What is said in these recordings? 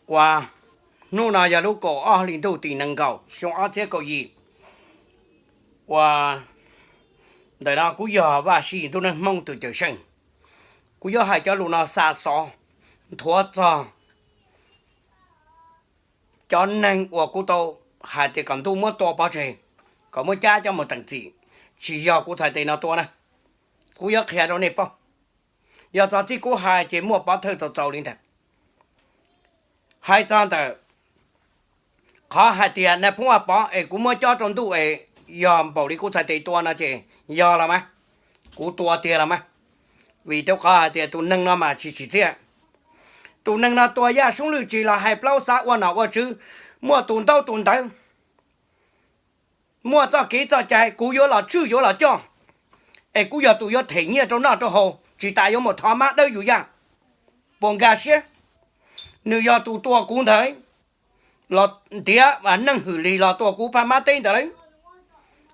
Uas hnub no yog lub kaum ob hli ntuj tim nees nkaum xyoo ob txhiab kaum yim. Uas ntawm no kuv yog Vaj Sij Ntuj Neej Hmoob tus Cawm Seej. Kuv yuav hais cov lus no xa xov nthuav txog cov neeg uas kuv tau hais tias kom ntuj muab tua pov tseg, kom muab cab coj mus teem txim, tsis yog kuv txhais tes no tua na. Kuv yuav qhia rau nej paub. Yog txog txij kuv hais ces muaj pov thawj txaus txaus li ntawd. Hais txog ntawm qhov hais tias nais phoo Vaj Pov es kuv muab cob rau ntuj es yog npaum li kuv txhais tes tua no ces yog los mas, kuv tua tiag los mas. Vim rau qhov hais tias tus neeg no mas tsis tsim txiaj. Tus neeg no tua Yaj Soob Lwj tsis los hais plaub xav ua nom ua tswv, muaj tus ntaub tus ntawv, muaj txoj kev txoj cai, kuv yuav los tswj yuav los coj, es kuv yog tus yuav them nyiaj rau noj rau haus, tsis tas yuav mus thov mab dawb yus yaj, puas nkag siab? Nws yog tus tua kuv ntawd, los ntiav Neej Hwm Lis los tua kuv phaj mab teb ntawd lauj.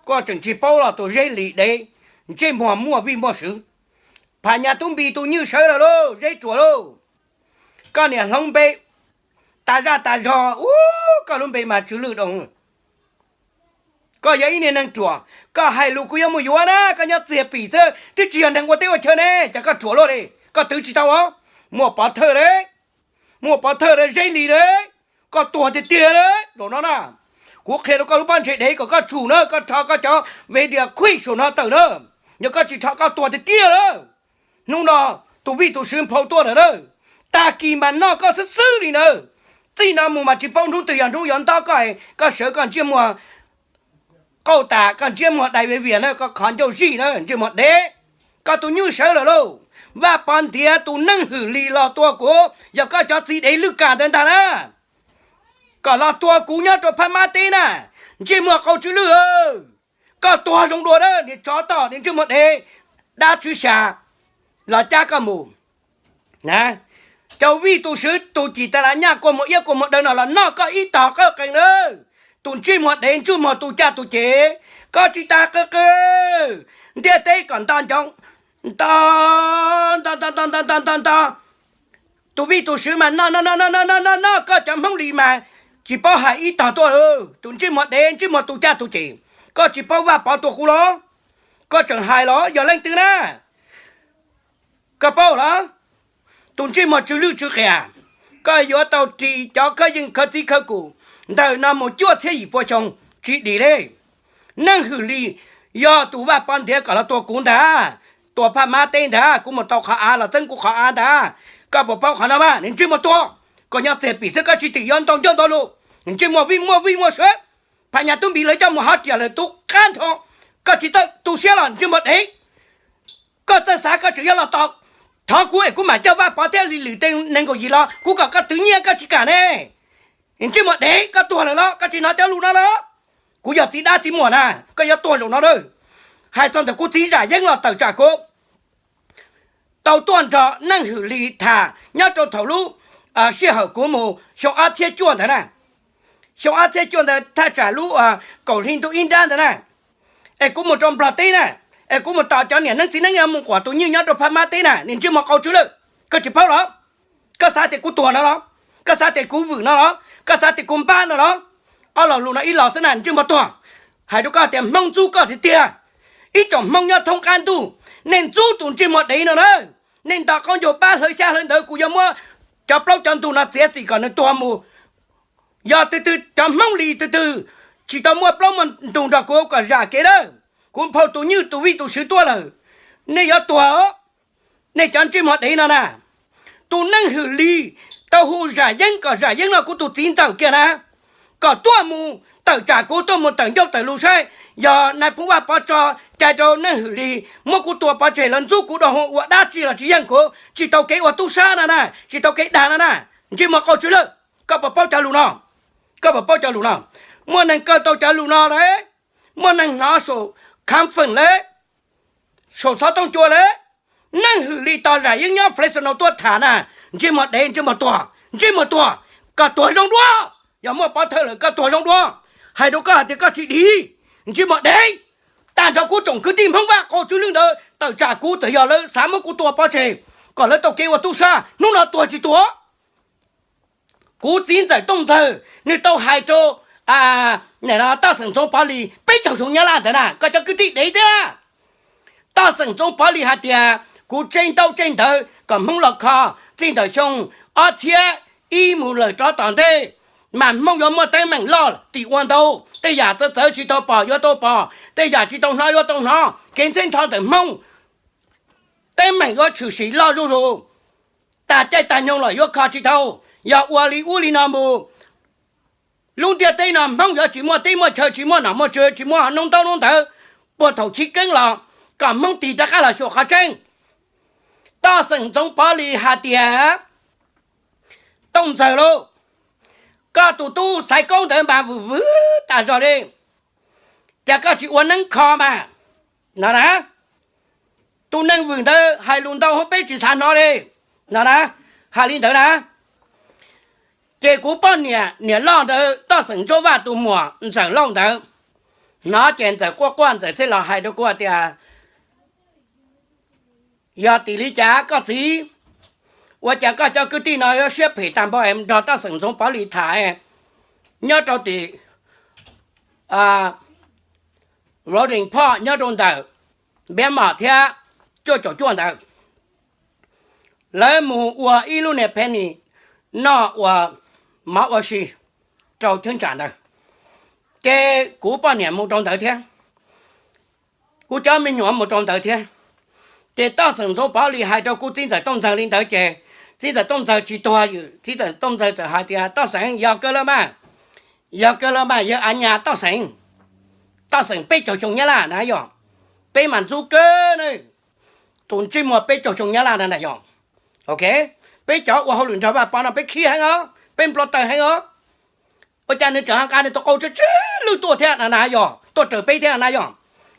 Koj tseem tsis paub los tus Zeb Lis dev, ntsej muag muaj vij muaj sw, Phas Nyas Tub Npis tus nywj sawv lawm lauj, Zeb Ruam lauj. Koj niam hloov npe tas zaj tas zog, ub, koj lub npe mas tsw lwj doo. Koj yog ib niag neeg ruam, koj hais lus kuv yuav mus yuav na, koj nyob txiag pim xwb, twb tsis yog neeg ua teb ua chaw ne, cas koj ruam luaj li, koj twv tsis tau os. Muaj pov thawj lauj, muaj pov thawj lauj, Zeb Lis lauj, koj tuag tiag tiag lauj. Zaum no na, kuv qhia rau koj lub pob ntseg dev kom koj tshum na, koj rho koj cov video clip saum no tawm na, yog koj tsis rho koj tuag tiag tiag lauj. Hnub no tus vij tus sw nphau tuaj lawm na, tag kis mas noj koj xwb xwb li na. Txij no mus mas tsis paub hnub twg yog hnub yuav ntob koj, koj sawv koj ntsej muag qauj tas, koj ntsej muag dai vias vias na, koj qhov ncauj zij na, ntsej muag dev. Koj tus nywj sawv lawm lauj. Vaj Pov ntiav tus Neej Hwm Lis los tua kuv, yog koj cov txiv dev lwj kam ntawd ntag na, kom los tua kuv nyob rau phaj mab teb na, ntsej muag qau tsw lwj. Koj tuag zoo dua na, niag tsov tom, niag ntsej muag dev, dab tswv xya, los cab koj mus. Cov vij tus swv tus cim tas las nyaj kua muag iab kua muag daw no los noj koj ib tog qawj qees na. Tus ntsej muag dev, ntsej muag tu caj tu ces, koj tsis tas qw qw ntiaj teb kom nto ncov, nto, nto nto nto nto nto nto nto. Tus vij tus swv mas noj noj noj noj noj noj noj koj cov Hmoob Lis mas tsis paub hais ib tog tuaj. Tus ntsej muag dev, ntsej muag tu caj tu ces, koj tsis paub Vaj Pov tua kuv los? Koj tseem hais los yog leej twg na? Koj paub los? Tus ntsej muag tsw lwj tsw qias, koj yuav tau ris cov khawv yeej khawv txib khawv kum ntawm no mus cuaj txhiab yim pua xyoo tsis dim li. Neej Hwm Lis yog tus Vaj Pov ntiav kom los tua kuv ntag, tua phaj mab teb ntag, kuv mus tau qhov av los txeeb kuv qhov av ntag. Koj puas paub qhov no mas? Niag ntsej muag tuag, koj nyob txiag pim xwb, koj tsis tim yuav ntau ncauj ntau lus. Niag ntsej muag vij muaj vij muaj sw, Phas Nyas Tub Npis lawv coj mus hauv riam lawm tus qab nrho, koj tsis txawj tu siab los ntsej muag dev. Koj txawj xav koj tseem yuav los tos thov kuv es kuv mam coj Vaj Pov thiab Lis Lwm Teej nees nkaum yim los kuv kom koj twv nyiaj koj tsis kam ne. Ntsej muag dev, koj tuag lawm los koj tsis hnov cov lus no los? Kuv yog txiv dab txiv muam na, koj yuav tuag zaum no lawm. Hais txog ntawm kuv txiv Zam Yeeb los tawm tsam kuv, tau tuaj nrog Neej Hwm Lis tham nyob rau thaum lub sij hawm kuv mus xyoo ob txhiab cuaj ntawd na. Xyoo ob txhiab cuaj ntawd thaj tsam lub kaum hli ntuj ib nrab ntawd na, es kuv mus rau Nplog teb na, es kuv mus tos cov niam neeb txiv neeb mus quam tus nywj nyob rau phab mab teb na, niag ntsej muag qau tsw lwj. Koj tsis paub los? Koj xav tias kuv tuag no los? Koj xav tias kuv vwm no los? Koj xav tias kuv npab no los? Ob lo lus no ib lo xwb na, ntsej muag tuag. Hais rau koj tias Hmoob ntxub koj tiag tiag. Ib tsoom Hmoob nyob thoob qab ntuj, nej ntxub tus ntsej muag dev no na. Nej nto qaub ncaug pab hlawv xyab hlawv ntawv, kuv yuav muab cov plaub cov ntug no txiav txim kom nws tuag mus. Yog twg twg cov Hmoob Lis twg twg tsis tau muaj plaub muaj ntug nrog kuv kom zam kev lawm, kuv nphau tus nywj tus vij tus swv tuaj lawm, nej yuav tuag. Nej cov ntsej muag dev no na, tus Neej Hwm Lis tau hu Zam Yeeb kom Zam Yeeb no kuv tus txiv ntxawm kiag na, kom tuaj mus tawm tsam kuv, tuaj mus tawm ncauj tawm lus saib, yog nais phoo Vaj Pov tso cai rau Neej Hwm Lis muab kuv tua pov tseg, lawv ntxub kuv dua hu ua dab tsi los tsis yeej kuv, tsis tau kev ua tub sab no na, tsis tau kev dag no na. Ntsej muag qau tsw lwj, koj puas paub cov lus no? Koj puas paub cov lus no? Muaj neeg kawm tau cov lus no lawm, muaj neeg hnov saum kham feem lawm, saum xov tooj cua lawm. Neej Hwm Lis tos Zam Yeeb nyob Fresno tuaj tham na. Ntsej muag dev, ntsej muag tuag, ntsej muag tuag, koj tuag zoo dua. Yog muaj pov thawj lawm koj tuag zoo dua. Hais rau koj hais tias koj tsis dim, ntsej muag dev. Tag nrho kuv tsoom kwv tij Hmoob Vaj qau tsw lwj ntawd tawm tsam kuv, txawm yog lawv xav muab kuv tua pov tseg kom lawv tau kev ua tub sab, hnub no tuag tsis tuag? Kuv txiv ntxawm Tooj Ntxawg nws tau hais rau Toj xeem Ntxoov Pov Lis peb caug xyoo nyab laj ntawd na, koj cov kwv tij dev thiab. Toj xeem Ntxoov Pov Lis hais tias kuv tseg ntaub tseg ntawv kom Hmoob los kho, txij ntawm xyoo ob txhiab ib mus lawm rov tom ntej, mas Hmoob yuav muaj teeb meem loj tim ua ntau, tej yam txawv txawv tsis tau pom yuav tau pom, tej yam tsis tau hnov yuav tau hnov, kev ntxheb nrho ntawm Hmoob, teeb meem yuav tshwm sim loj zuj zus, tag caij tag nyoog los yuav kho tsis tau. Yog ua li ub li no mus, lub ntiaj teb no Hmoob yuav tsis muaj teb muaj chaw, tsis muaj nom muaj tswv, tsis muaj noob ntaub noob ntawv, puag thaum chiv keeb los kom Hmoob tig rov qab los xyuas qhov tseeb. Toj xeem Ntxoov Pov Lis hais tias, Tooj Ntxawg lauj, koj tus tub Xaiv Kaub ntawd mas vwm vwm tas zog li, cas koj tsis ua neeb kho mas, no na. Tus neeg vwm ntawd hais lus ntau hauv peb tsis xav hnov li, no na, hais li ntawd na. Ces kuv poj niam niam loj ntawd, Toj xeem Ntsuab Vaj tus muam Ntxawm Lauj ntawd, hnov ces Ntxawm quaj quaj, Ntxawm thiaj los hais rau kuv hais tias, yog tim li cas koj txiv, ua cas koj cov kwv tij no yuav siab phem tag npaum es nrog Toj xeem Ntxoov Pov Lis tham nyob rau tim Rolling Park nyob rau ntawm Npiav Mom thiab cuaj caum cuaj ntawd, lawv mus ua ib lub niag penny noj ua mov ua si rau cheeb tsam ntawd. Ces kuv poj niam mus rau ntawd thiab, kuv cov me nyuam mus rau ntawd thiab. Ces Toj xeem Ntxoov Pov Lis hais rau kuv txiv ntxawm Tooj Ntxawg li ntawd ces txiv ntxawm Tooj Ntxawg tsis tuag, txiv ntxawm Tooj Ntxawg txawm hais tias, Toj xeem, yog kawg lawm mas, yog kawg lawm mas, yawg a nyas Toj xeem, Toj xeem peb caug xyoo nyab laj na yog, peb mas ntxub kawg na, tus ntsej muag peb caug xyoo nyab laj na yog. Ok, peb cov ua hauj lwm nrog Vaj Pov no peb khib heev os, peb nplo taws heev os. Ua cas nws tseem nqa nws tus qau tsw tsw lwj tuaj thiab na yog, tuaj raws peb thiab na yog.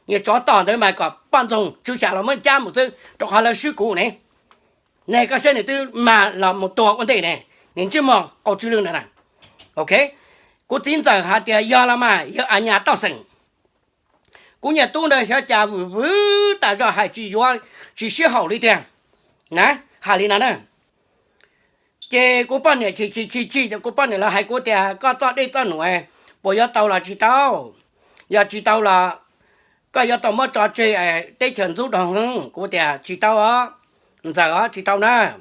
Niag tsov tom ntawd mas kom poj ntxoog tswv xyas los muab cab mus xwb rau qhov lawv swb kuv ne. Ne koj saib nws twb mag los mus tuag ua ntej ne, nws ntsej muag qau tsw lwj na. Ok, kuv txiv ntxawm hais tias yog los mas yawg a nyas Toj xeem. Kuv niag tub ntawd xyov cas vwm vwm tas zog hais tsis yuav, tsis sib haum li tiag na, hais li no na. Ces kuv poj niam chim chim chim chim ces kuv poj niam los hais kuv tias, koj txoj dej txoj num puas yuav tau los tsis tau? Yog tsis tau los koj yuav tau muab tso tseg, teb chaws ntxub rau heev. Kuv tias tsis tau os, ntxawm os, tsis tau na.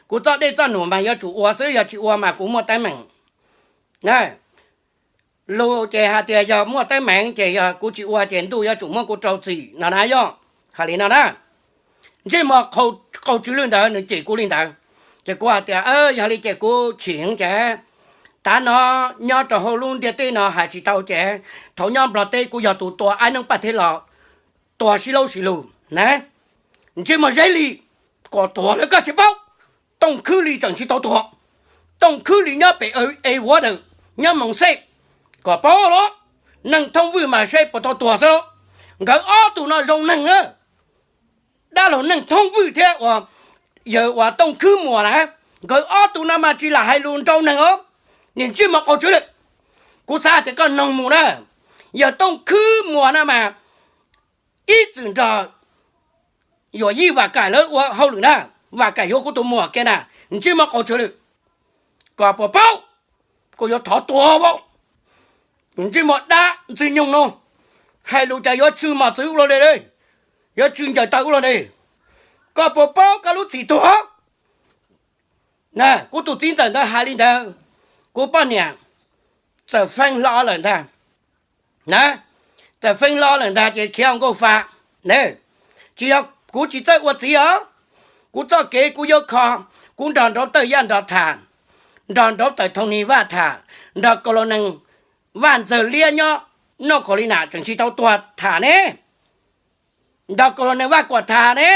Kuv txoj dej txoj num mas yuav tsum ua xwb, yog tsis ua mas kuv muaj teeb meem. Lus ces hais tias yog muaj teeb meem ces yog kuv tsis ua ces ntuj yuav tsum muab kuv rau txim no na yog, hais li no na. Ntsej muag qau tsw lwj ntawd nws cem kuv li ntawd, ces kuv hais tias yog li ces kuv chim heev ces tav no nyob rau hauv lub ntiaj teb no hais tsis tau ces thaum nyob Nplog teb kuv yog tus tua Aib Neeb Paj Theb los tua sib laub sib lug na. Ntsej muag Zeb Lis, kom tuag lawm koj tsis paub. Tooj Khwb Lis tseem tsis tau tuag. Tooj Khwb Lis nyob pem e vuav daws, nyob Moos Xej. Kom paub los, Neej Thoob Vwj mas saib puas tau tuag xwb. Nkawd ob tug no zoo neeg na. Dab laug Neej Thoob Vwj thiab uas yawg uas Tooj Khwb Muas na, nkawd ob tug no mas tsis lam hais lus nrau neeg os. Niag ntsej muag qau tsw lwj. Kuv xav tias koj noog mus na, yawg Tooj Khwb Muas na mas ib txwm nrog Yuam Yij Vam Kaim lawv ua hauj lwm na, Vam Kaim yuav kuv tus muam kiag na, ntsej muag qau tsw lwj. Kom puas paub, kuv yuav thov tuag vaub. Ntsej muag dab ntxwg nyoog no, hais lus cas yuav tsw mos txwv ua luaj li, yuav tsw ncaws taw ua luaj li. Koj puas paub koj lub txim tuag? Kuv tus txiv ntxawm ntawd hais li ntawd, kuv poj niam txawm feeb hlo lawm ntag. Txawm feeb hlo lawm ntag ces khiav nkauj fa. Tsis yog kuv tsis txawj ua txiv os, kuv txoj kev kuv yuav kho, kuv nrog nraud Tawj Yaj Nrog tham, nrog nraud Tawm Thoo Nis Vaj tham, nrog Kaus Laus Nees Vaj Ntxawg Liab nyob North Carolina tseem tsis tau tuag tham ne, nrog Kaus Laus Nees Vaj Kuam tham ne,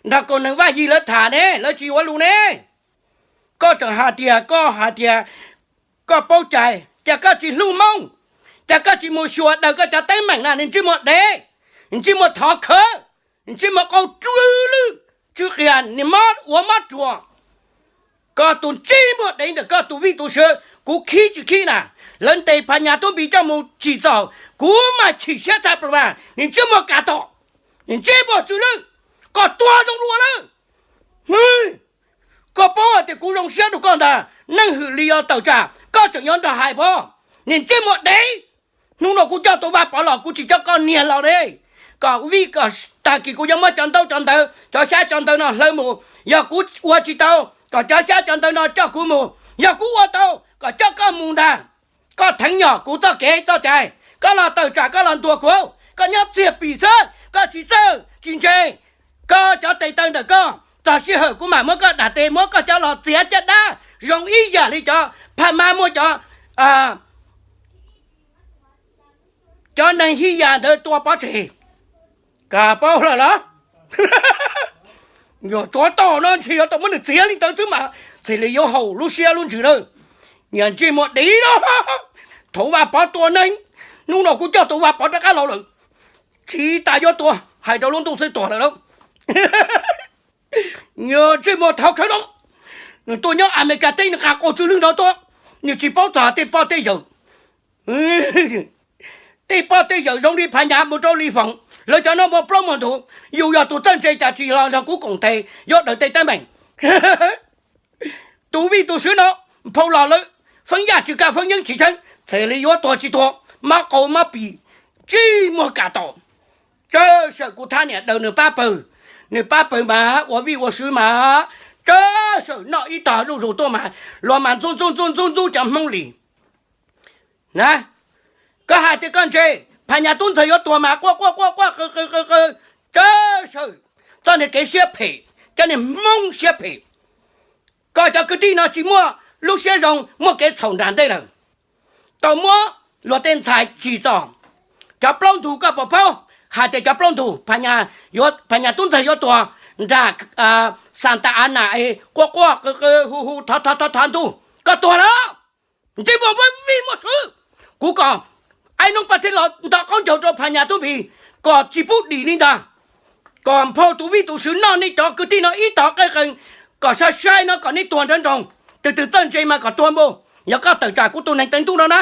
nrog Kaus Laus Nees Vaj Yig lawv tham ne, lawv tsis yuav lus ne. Koj tseem hais tias, koj hais tias koj paub cai, cas koj tsis hlub Hmoob, cas koj tsis mus xyuas daws koj cov teeb meem na, niag ntsej muag dev, ntsej muag thov khawv, ntsej muag qau tsw lwj, tsw qias, niag mob ua mob ruas. Koj tus ntsej muag dev ntawm koj tus vij tus sw, kuv khib tsis khib na, lawv ntes Phas Nyas Tub Npis coj mus tsim txom, kuv mas chim siab txhais plaws mas, niag ntsej muag kav tom, niag ntsej muag tsw lwj, koj tuag zoo dua lawm. Koj paub hais tias kuv zoo siab rau koj ntag, Neej Hwm Lis yog tawm tsam koj tseem yuav nrog hais pov, niag ntsej muag dev. Hnub no kuv coj tus Vaj Pov los kuv tsis coj koj niag los li. Kom vij kom tag kis kuv yuav muab cov ntaub cov ntawv cov xyab cov ntawv no hlawv mus. Yog kuv ua tsis tau kom cov xyab cov ntawv no coj kuv mus, yog kuv ua tau kom coj koj mus ntag. Koj theev nyom kuv txoj kev txoj cai, koj los tawm tsam koj los ntuas kuv, koj nyob txiag pim xwb koj tsis txawj tsis ntse. Koj cov tes taw ntawm koj, txog sij hawm kuv mam muab koj dam tes muab koj coj los txiav caj dab zoo ib yam li cov phaj mab muab cov cov neeg hij yam ntawd tua pov tseg. Koj paub lawm los? Nyuam tsuav toj no ntshe yuav tau muab nws txiav li ntawd xwb mas txhais li yuav haum lub siab lub ntsws lawm. Niag ntsej muag dev no, thaum Vaj Pov tua neeg, hnub no kuv coj tus Vaj Pov rov qab los lawm. Tsis tas yuav tua, hais rau lub ntuj xwb tuag lawm lauj. Niag ntsej muag thav khawv no, nws tuaj nyob Amelikas teb nws nqa qau tsw lwg no tuaj, nws tsis paub txog tej poj tej yawm. Tej poj tej yawm zoo li Phas Nyas mus rau Lis Foom, lawv cov no muaj plaub muaj ntug, yus yog tus txawj ntse cas tsis los nrog kuv koom tes yuav daws tej teeb meem. Tus vij tus sw no, nphau los lawm, feeb yaj tsis kaj feeb yeeb tsis tsheeb, txhais li yuav tuag tsis tuag, mob qau mob pim, ntsej muag kam tom. Tsawg sawm kuv thab niam daws nws pab pawg, nws pab pawg mas ua vij ua sw mas, tsawg sawm noj ib tog zuj zus tuaj mas, los mas ntxub ntxub ntxub ntxub ntxub cov Hmoob li. Na, koj hais tias koj ntse, Phas Nyas tub ntxawg yuav tuag mas quaj quaj quaj quaj qw qw qw qw, tsawg sawm, txoj niag kev siab phem, cov niag Hmoob siab phem. Koj cov kwv tij no tsis muaj lub siab zoo, muaj kev txhaum nram ntej lawm. Tau muab luag tej ntxhais tsim txom. Cov plaub ntug koj puas paub hais tias cov plaub ntug, Phas Nyas tub ntxawg yuav tuag nram Santa Ana es quaj quaj qw qw hu hu thov thov thov thov ntuj, koj tuag lawm. Ntsej muag muaj vij muaj sw. Kuv kom aib noob paj thiab los nto qaub ncaug rau Phas Nyas tub npis kom tsis pub dim li ntag. Kom nphau tus vij tus sw noj nej cov kwv tij no ib tog qej qees, kom sai sai no kom nej tuag nrawv nroos. Tus twg txawj ntse mas kom tuag npaum, yog koj tawm tsam kuv tus neeg teev ntuj no na.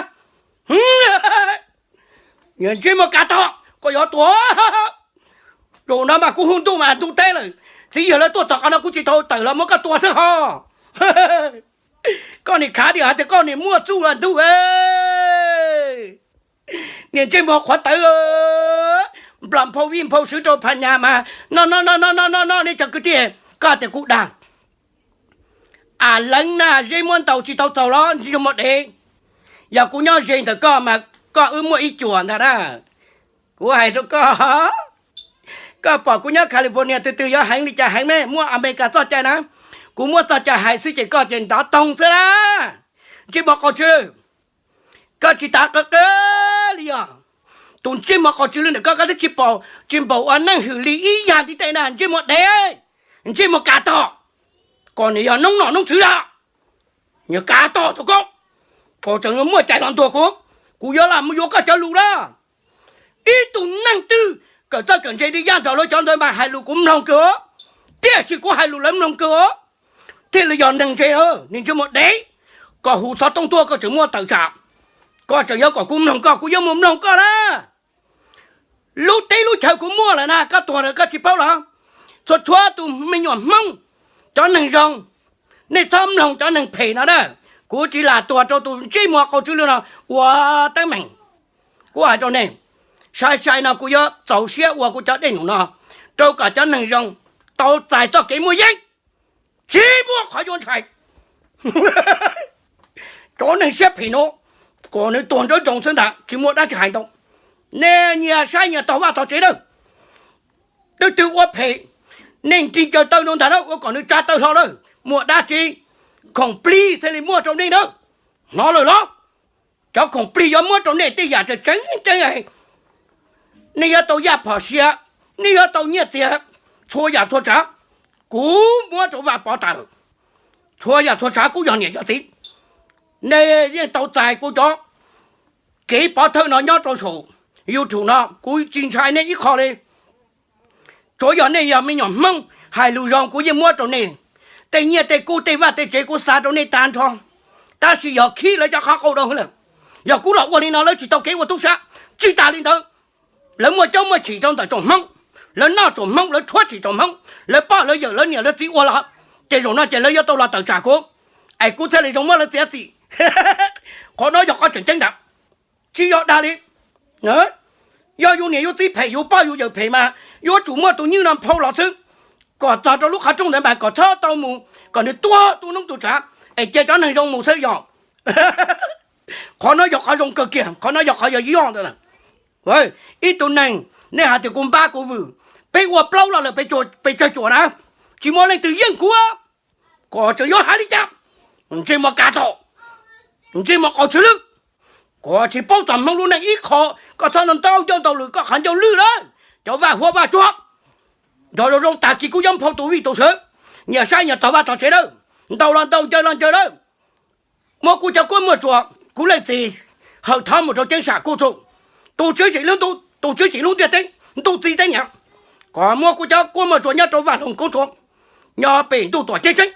Ntsej muag kav tog, koj yuav tuag. Zaum no mas kuv hu ntuj mas ntuj teb lawm. Txiv yawg lawv tuaj txog qhov no kuv tsis tau tawm los muab koj tua xwb ho. Koj nim khav tias hais tias koj nim muaj txuj los ntuj. Niag ntsej muag qhuav tawv, nplom nphau vij nphau sw rau Phas Nyas mas noj noj noj noj noj noj noj nej cov kwv tij, koj tias kuv dag. Am leev na, zeb muab ntaus tsis tau txaus los ntsej muag dev. Yog kuv nyob ze ntawm koj mas koj wb muaj ib cuam ntag na. Kuv hais rau koj, koj pom kuv nyob California twg twg yuav heev li cas heev me, muaj Amelikas txoj cai na. Kuv muab txoj cai hais xwb ces koj ces nrov toog xwb la. Ntsej muag qau tsw lwj, koj tsis tas qw qw li os. Tus ntsej muag qau tsw lwj ntawm koj, koj twb tsis pom tsis npaum ua neej hwm li ib yam ntiv tes na, ntsej muag dev, ntsej muag kav tog. Kom nws yog noob nom noob tswv os, nws kav tog tus koj, kom tseem yuav muaj cai los ntuag kuv, kuv yuav lam mus yuav koj cov lus na. Ib tug neeg twg kawm txawj kawm ntse li yaj nrog lawv cov ntawd mas hais lus kuv mloog kawg os, tiam sis kuv hais lus lawv mloog kawg os, thiaj li yog neeg ntse. Niag ntsej muag dev, kom hu xov tooj tuaj koj tseem muaj tawm tsam, koj tseem yuav kom kuv mloog koj, kuv yuav mus mloog koj na. Lub teb lub chaw kuv muaj lawm na, koj tuag lawm koj tsis paub los? Txhua txhua tus me nyuam Hmoob, cov neeg zoo, nej txhob mloog cov neeg phem no na. Kuv tsis lam tuag rau tus ntsej muag qau tsw lwj no ua teeb meem. Kuv hais rau nej, sai sai no kuv yuav txaus siab ua kuv cov dej num no, rau kom cov neeg zoo tau txais txoj kev muaj yeeb, tsis muaj qhov yuav ntshai. Cov neeg siab phem no, kom nws tuag nrawv nroos xwb ntag, tsis muaj dab tsi hais ntau. Nej nyias saib nyias tog vaj tog tsev na. Twb twg ua phem, nej nrig ncaws taw rau ntag na, ua kom nws tsa taw hlo na. Muaj dab tsi, khoom plig thiaj li muaj rau nej na. Hnov lawm los? Cov khoom plig yuav muab rau nej tej yam tseem tseeb tseeb. Nej yuav tau yaj phom sia, nej yuav tau nyiaj txiag, txhua yam txhua tsav, kuv muab rau Vaj Pov tas lawm. Txhua yam txhua tsav kuv yog niam yog txiv. Nej yeej tau txais kuv cov kev pov thawj no nyob rau saum YouTube no, kuv tsis ntshai nej ib qho li. Tsuav yog nej yog me nyuam Hmoob hais lus zoo kuv yeej muab rau nej. Tej nyiaj tej kub tej vaj tej tsev kuv xa rau nej tag nrho, tab sis yog khib lawv cov qhov qau rau lawm. Yog kuv los ua li no lawv tsis tau kev ua tub sab, tsis tas li ntawd, lawv muaj caub muaj chim rau ntawm tsoom Hmoob, lawv noj tsoom Hmoob, lawv rhuab tsim tsoom Hmoob, lawv poj lawv yawm lawv niam lawv txiv ua los, ces zaum no ces lawv yuav tau los tawm tsam kuv. es kuv thiaj li zoo muab lawv txiav txim. Qhov no yog qhov tseem ceeb ntawd, tsis yog dag li. Yog yus niam yus txiv phem, yus poj yus yawm phem mas yuav tsum muaj tus nyiaj no phau los xwb, kom txog rau lub qhov rooj ntawd mas kom txhob tau mus, kom nws tuag tu noob tu tsav, es cia cov neeg zoo mus xwb yog. Qhov no yog qhov zoo kawg kiag, qhov no yog qhov yog yog ntawd. Ib tug neeg, nej hais tias kuv npab kuv vwm, peb ua plaub los lawm, pes tsawg cuam na, tsis muaj leej twg yeej kuv. Kom tseem yuav hais li cas, ntsej muag kav txom, ntsej muag qau tsw lwj, kom tsis paub txog Hmoob lub neej ib qho, koj txhob ntau ncauj ntau lwm, koj qhov ncauj lwj lawm, cov vaj huab vaj tsuag, nrog zoo zoo tag kis kuv yuav nphau tus vij tus sawv, nyias saib nyias tog vaj tog tsev lawm, ntaus los ntaus, ncaws los ncaws lawm. Muab kuv cov kuab muaj tsuas, kuv leej txiv Hawj Thov mus rau Ceeb Sam kuj txug, tus tswv tsim lub ntuj, tus tswv tsim lub ntiaj teb, ntuj txiv teb nyiam, kom muab kuv cov kuab muaj tsuas nyob rau Vaj Loog Koob Tsuas, nyob pem ntuj tuam ceeb tseeb,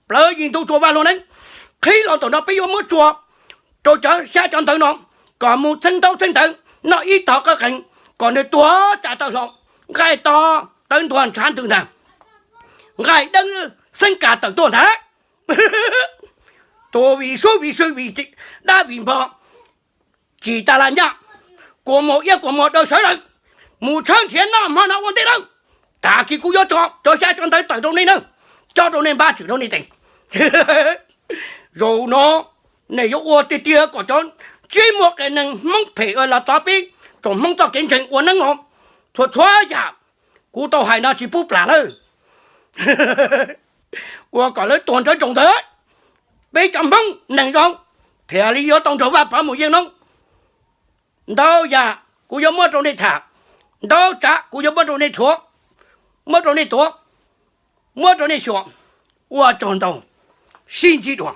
plawv yim ntu tsuas Vaj Loog Neeb, qhib los ntawm no peb yuav muab tsuas rau cov xyab cov ntawv no, kom mus txheeb ntaub txheeb ntawv, noj ib tog qawb qees, kom nws tuag tsa tawm hlo, nqaij to tawv ntuag ntshav ntws ntag, nqaij deeb xeeb kas tawm tuaj ntag. Tus vim sub vim sw vim dab vim npog, cim tas las ncaj, kua muag iab kua muag daw sawv lawm, mus tshawb nrhiav noj hmo no ua ntej lawm. Tag kis kuv yuav tso cov xyab cov ntawv tawm rau nej na, coj rau nej npab tshwm rau nej tes. Zaum no nej yuav ua tiag tiag kom cov ntsej muag qias neeg Hmoob phem los txov peb tsoom Hmoob txoj kev ntseeg ua neeb os. Txhua txhua yam kuv tau hais no tsis pub plam lawm, ua kom lawv tuag nrawv nroos ntawd, peb cov Hmoob neeg zoo thiaj li yuav tau nrog Vaj Pov mus yeej noob. Ntau yam kuv yuav muab rau nej tham, ntau tsav kuv yuav muab rau nej rhuav, muab rau nej tuav, muab rau nej xyuas. Ua tsaug ntau, sib ntsib dua.